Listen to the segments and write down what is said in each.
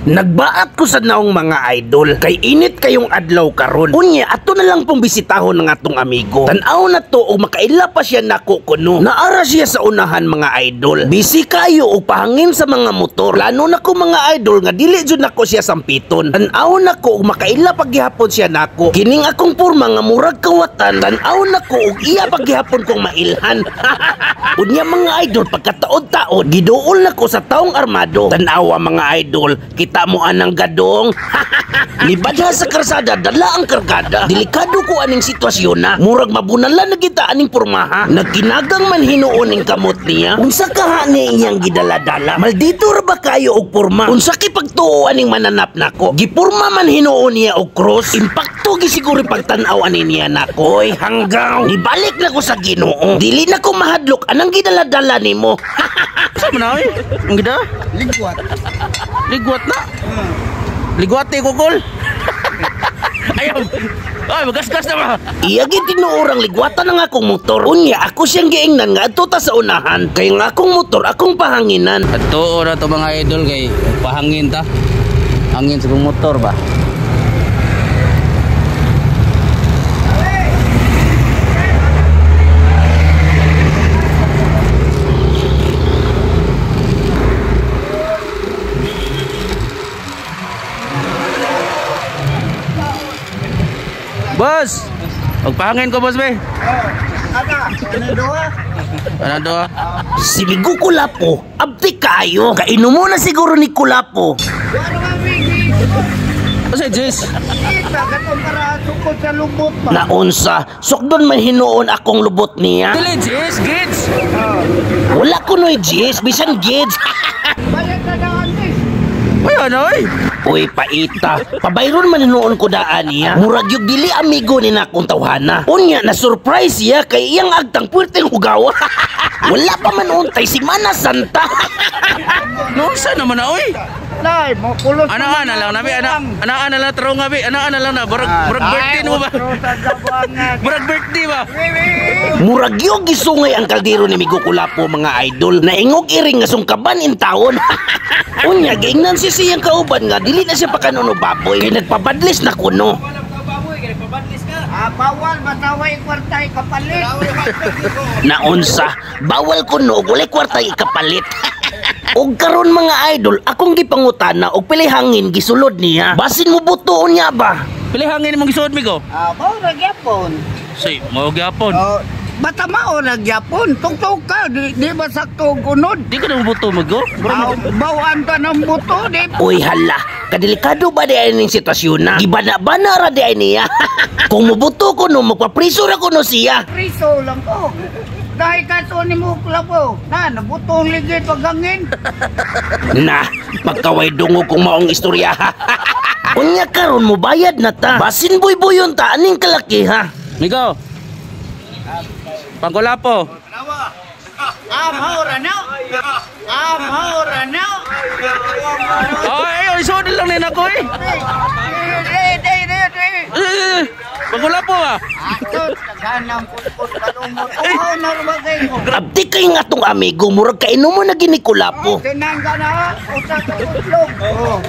Nagbaat ko sa naong, mga idol, kay init kayong adlaw karon. Unya ato na lang pong bisitahon ng atong amigo. Tan-aw na to og makaila pa siya nako kuno. Naara siya sa unahan, mga idol. Busy kayo og pahangin sa mga motor. Plano na ko, mga idol, nga dili jud nako siya sampiton. Tan-aw na ko og makaila paghihapon siya nako. Kining akong porma nga murag kawatan, tan-aw na ko og iya paghihapon kong mailhan. Unya, mga idol, pagkataod-taod giduol na ko sa taong armado. Tan-awa, mga idol, kita mo anang gadong. Libadha sa karsada, dala ang kargada. Delikado ko aning sitwasyon na. Murag mabunalan na kita aning pormaha. Nagkinagang man hinuon ning kamot niya. Unsa kaha ni iyang gidala-dala? Maldito ra ba kayo og porma? Unsa kay pagtuo aning mananap nako? Gipurma man hinuon niya og cross. Impakto gisiguro pagtan-aw ani niya nako. Oy, hanggaw. Nibalik na ko sa Ginoo. Dili na ko mahadlok anang gidala-dala nimo. Sa man oy? Ang gida? Ligwat. Ligwat na. Ligwat eh kukol. Ayaw. Ay, magasgas na ba? Iya gitinuorang ligwatan ang akong motor. Unya ako siyang giingnan nga adto ta sa unahan. Kay ang akong motor akong pahanginan. Ato na to, mga idol, kay pahangin ta. Hangin sa kong motor ba? Boss! Magpahangin ko, boss, be. Ana, ano doa? Ano do? Si Migo Kulapo, abtik kaayo. Kainumo na siguro ni Kulapo. Ano nga migi? Kasi Jis. Kita katong para sukod sa lubot ba? Naunsa, sukdon man hinuon akong lubot niya. Dili, Jis, Gids. Wala ko noy Jis, bisan gids. Bayad ka na antes. Uy, ano oy? Uy, paita. Pabayron man hinuon ko daan niya. Murag yung dili amigo ni nakong tawhana. Unya, na surprise siya kay iyang agtang puwerteng hugawa. Wala pa man untay si Mana Santa. Noon naman na oy? Nay, mo kulos. Ana ana lang nabi, ana ana ana lang tarong nga bi, ana ana lang na murag murag birthday mo ba? Murag birthday ba? Murag yung gisungay ang kaldero ni Migo Kulapo, mga idol. Naingog iring nga sungkaban in taon. Unya, giingnan siya siyang kauban nga dili na siya pakanuno baboy. Kay nagpabadlis na kuno. Ah, bawal mataway kwartay kapalit. Naunsa, bawal kuno og walay kwarta ikapalit. Og karon, mga idol, akong gipangutana og pilay hangin gisulod niya. Basin mo butoon niya ba? Pili hangin imong gisuod, Migo. Ah, mao ra gyapon. Si, mao gyapon. Oh, bata mao ra gyapon. Tugtog ka, di ba sakto og unod? Di ka na buto, Migo. Baw, bawaan ta ng buto, di. Uy hala, kadelikado ba di ay ning sitwasyon na? Gibana-bana ra di ay niya. Kung mubuto ko no, magpapriso ra kuno siya. Priso lang ko. Dahil kaso ni mo po. Na, nabutong ligid paghangin. Na, pagkaway dungog kung maong istorya. Unya karon mo bayad na ta. Basin buybuyon ta aning kalaki ha. Migo. Pangkulapo. Ah, mao ra na. Ah, mao ra na. Ay, ay, isuod lang ni nako eh. Eh, eh, eh, eh. Eh, Pangkulapo ba? Ato, daghanang pulpul palumot. Oh, na ba kayo? Abdi kay nga atong amigo, murag kainumo na gini Kulapo. Tinang ka na, usa ka utlog. Oh.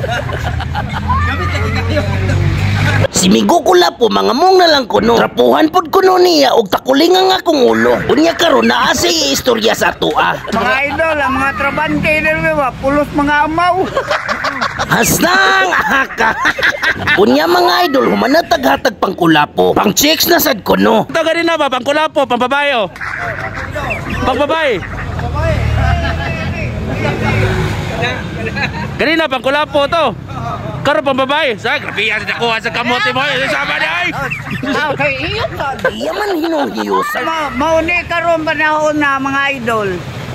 Si Migo Kulapo mga mong na lang kuno. Trapuhan pod kuno niya og takulingan nga akong ulo. Unya karon naa siya istorya sa atoa. Mga idol, ang mga trabante diri ba, pulos mga amaw. Hasnang ahaka. Unya, mga idol, humana taghatag pang kulapo. Pang chicks na sad kuno. Ito gani na ba? Pangkulapo, pangbabayo. Pangbabae. Gani na pangkulapo to. Karon pangbabae. Sa grabe sa nakuha sa kamote mo. Sama na ay. Ah, kay iyo ta. Iya man hinuhiyusan. Mao mao ni karon panahon na, mga idol.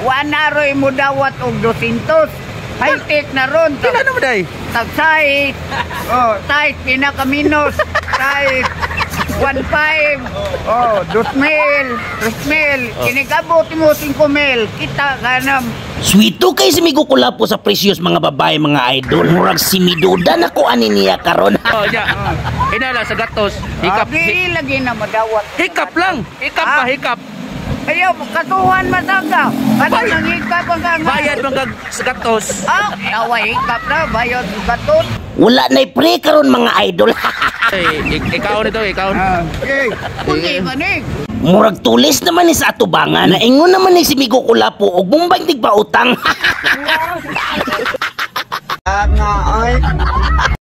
Wa na roy mo dawat og 200. High-tech na ron. Pila na mo day? Tag size. Oh, size pinakaminos. Size 1.5. Oh, 2 mil, 3 mil. Kinigabot mo 5 mil. Kita ka na. Sweeto kay si Migo Kulapo sa presyos mga babae, mga idol. Murag si Miduda na ko ani niya karon. Oh, ya. Inala sa gatos. Hikap. Ah, di lagi na madawat. Hikap lang. Hikap ba hikap? Ayaw, katuhan mataga. Ano nang hikap ang nga? Bayad man kag sa gatos. Ah, away hikap na, bayad sa gatos. Wala na'y pre karon, mga idol. Ay, ikaw nito, ikaw. Ah, okay. Kundi ba ni? Murag tulis naman ni sa atubangan. Naingon naman ni si Migo Kulapo og Bombay tigpautang. Ah, nga, ay.